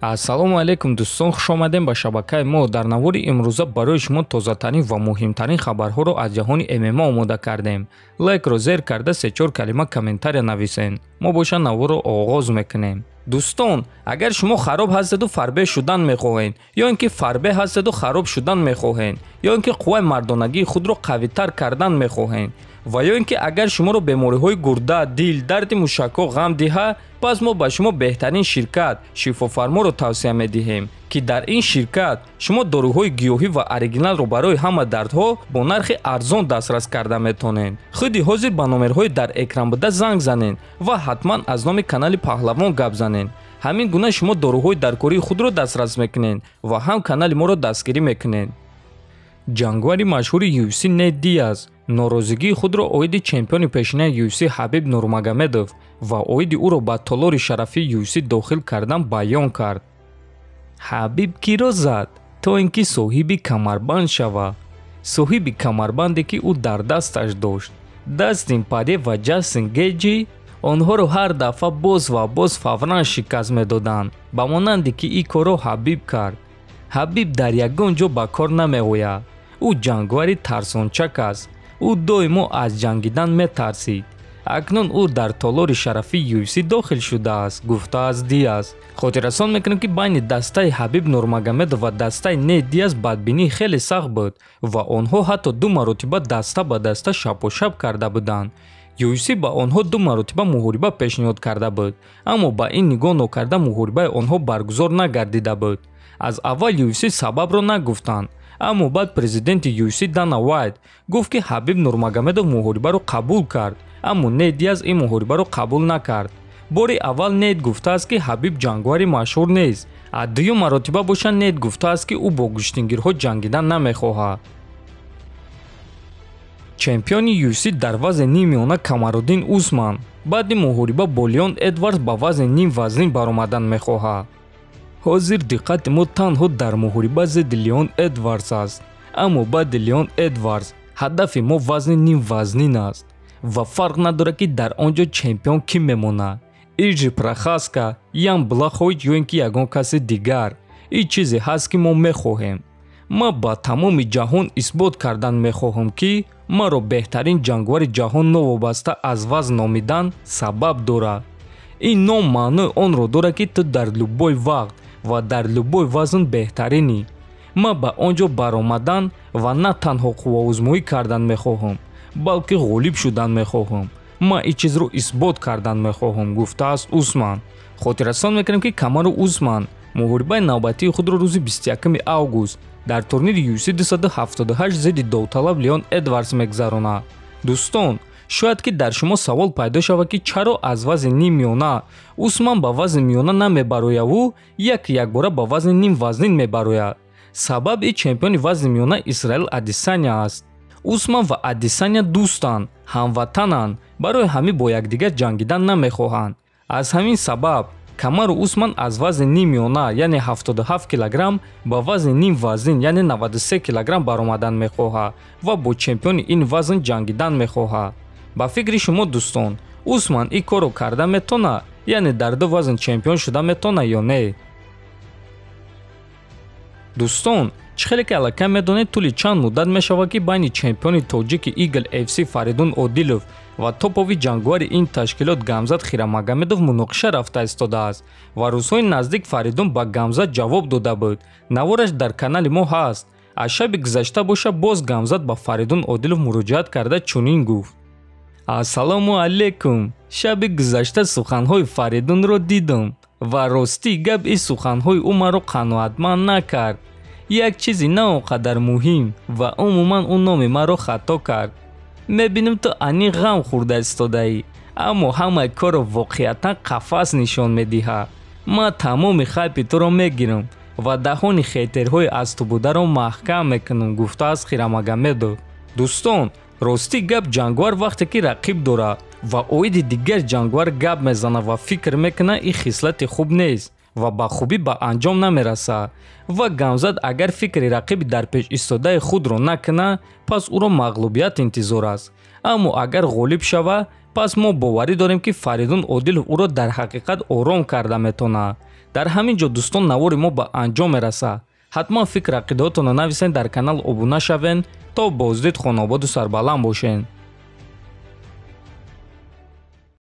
Ассалому алайкум дӯстон, хуш омадем ба шабакаи мо. Дар навори имрӯза барои шумо тозатарин ва муҳимтарин хабарҳоро аз ҷаҳони ММА омода кардем. Лайкро зер карда се-чор калима комментария нависен. Мо боша наворро оғоз мекунем. Дӯстон, агар шумо хароб ҳастеду фарбе шудан мехоҳед, ё ин ки фарбе ҳастеду хароб шудан мехоҳед, ё ин ки қувваи мардонагии худро қавитар кардан мехоҳед, ва ё ин ки агар шуморо бемориҳои гурда, дил, дарди мушакҳо ғам диҳад, пас мо ба шумо беҳтарин ширкат Шифофарморо тавсия медиҳем, ки дар ин ширкат шумо доруҳои гиёҳӣ ва оригиналро барои ҳама дардҳо бо нархи арзон дастрас карда метавонед. Худи ҳозир ба номерҳои дар экран буда занг занед ва ҳатман аз номи канали Паҳлавон гап занед. Ҳамин гуна шумо доруҳои даркории худро дастрас мекунед ва ҳам канали моро дастгирӣ мекунед. Ҷангвари машҳури UFC Нейт Диаз норозигии худро оиди чемпиони пешинаи UFC Ҳабиб Нурмагомедов ва оиди ӯро ба толори шарафии UFC дохил кардан баён кард. Ҳабиб киро зад, то ин ки соҳиби камарбанд шавад? Соҳиби камарбанде, ки ӯ дар дасташ дошт. Дастин Паре ва Ҷастин Геҷи онҳоро ҳар дафъа боз ва боз фавран шикаст медоданд, ба монанде ки ин корро Ҳабиб кард. Ҳабиб дар ягон ҷо ба кор намеояд. Ӯ ҷангвари тарсончак аст. Ӯ доимо аз ҷангидан метарсид. Акнун ӯ дар толори шарафии UFC дохил шудааст, гуфтааст Диаз. Хотиррасон мекунем, ки байни дастаи Ҳабиб Нурмагомедов ва дастаи Нейт Диаз бадбинӣ хеле сахт буд ва онҳо ҳатто ду маротиба даста ба даста шапошап карда буданд. UFC ба онҳо ду маротиба муҳориба пешниҳод карда буд, аммо ба ин нигоҳ нокарда муҳорибаи онҳо баргузор нагардида буд. Аз аввал UFC сабабро нагуфтанд, аммо баъд президенти UFC Дана Уайт гуфт, ки Ҳабиб Нурмагомедов муҳорибаро қабул кард, аммо Нейт Диаз ин муҳорибаро қабул накард. Бори аввал Нейт гуфтааст, ки Ҳабиб ҷангвари машҳур нест, а дуюм маротиба боша Нейт гуфтааст, ки ӯ бо гӯштингирҳо ҷангидан намехоҳад. Чемпиони UFC дар вазни ниммиёна Камаруддин Усман баъди муҳориба бо Леон Эдвардс ба вазни нимвазнин баромадан мехоҳад. Ҳозир диққати мо танҳо дар муҳориба зидди Леон Эдвардс аст, аммо баъди Леон Эдвардс ҳадафи мо вазни нимвазнин аст ва фарқ надорад, ки дар он ҷо чемпион кӣ мемонад: Иржи Прохаска, Ян Блахович ё ин ки ягон каси дигар. Ин чизе ҳаст, ки мо мехоҳем. Ман ба тамоми ҷаҳон исбот кардан мехоҳам, ки маро беҳтарин ҷангвари ҷаҳон новобаста аз вазн номидан сабаб дорад. Ин ном маънои онро дорад, ки ту дар любой вақт ва дар любой вазн беҳтаринӣ. Ман ба он ҷо баромадан ва на танҳо қувваозмоӣ кардан мехоҳам, балки ғолиб шудан мехоҳам. Ман ин чизро исбот кардан мехоҳам, гуфтааст Усман. Хотиррасон мекунем, ки Камару Усман муҳорибаи навбатии худро рӯзи 21 август дар турнири UFC 278 зидди довталаб Леон Эдвардс мегузаронад. Дӯстон, шояд ки дар шумо савол пайдо шавад, ки чаро аз вазни ниммиёна Усман ба вазни миёна намебарояву як якбора ба вазни нимвазнин мебарояд. Сабаби чемпиони вазни миёна Исраил Адесаня аст. Усман ва Адесаня дӯстанд, ҳамватананд, барои ҳамин бо якдигар ҷангидан намехоҳанд. Аз ҳамин сабаб Камару Усман аз вазни ниммиёна, яъне 77 килограмм, ба вазни нимвазнин, яъне 93 килограмм баромадан мехоҳад ва бо чемпиони ин вазн ҷангидан мехоҳад. Ба фикри шумо, дӯстон, Усман ин корро карда метавонад, яъне дар ду вазн чемпион шуда метавонад ё не? Дӯстон, чӣ хеле ки аллакай медонед, тӯли чанд муддат мешавад, ки байни чемпиони тоҷики Eagle FC Фаридун Одилов ва топови ҷангвари ин ташкилот Гамзат Хирамагомедов муноқиша рафта истодааст ва рӯзҳои наздик Фаридун ба Гамзат ҷавоб дода буд. Навораш дар канали мо ҳаст. Аз шаби гузашта боша боз Гамзат ба Фаридун Одилов муроҷиат карда чунин гуфт: Ассалому алайкум. Шаби гузашта суханҳои Фаридунро дидам ва ростӣ гап ин суханҳои ӯ маро қаноатманд накард. Як чизи на он қадар муҳим ва умуман ӯ номи маро хато кард. Мебинам, ту аниқ ғам хӯрда истодаӣ, аммо ҳамаи корро воқеатан қафас нишон медиҳад. Ман тамоми хайпи туро мегирам ва даҳони хейтерҳои аз ту бударо маҳкам мекунам, гуфтааст Хирамагомедов. Дӯстон, ростӣ гап, ҷангвар вақте ки рақиб дорад ва оиди дигар ҷангвар гап мезанад ва фикр мекунад, ин хислати хуб нест ва ба хубӣ ба анҷом намерасад. Ва Гамзат агар фикри рақиби дар пеш истодаи худро накунад, пас ӯро мағлубият интизор аст. Аммо агар ғолиб шавад, пас мо боварӣ дорем, ки Фаридун Одилов ӯро дар ҳақиқат ором карда метавонад. Дар ҳамин ҷо, дӯстон, навори мо ба анҷом мерасад. Ҳатман фикр ақидаҳотонро нависен, дар канал обуна шавен. То боздид, хонободу сарбаланд бошен.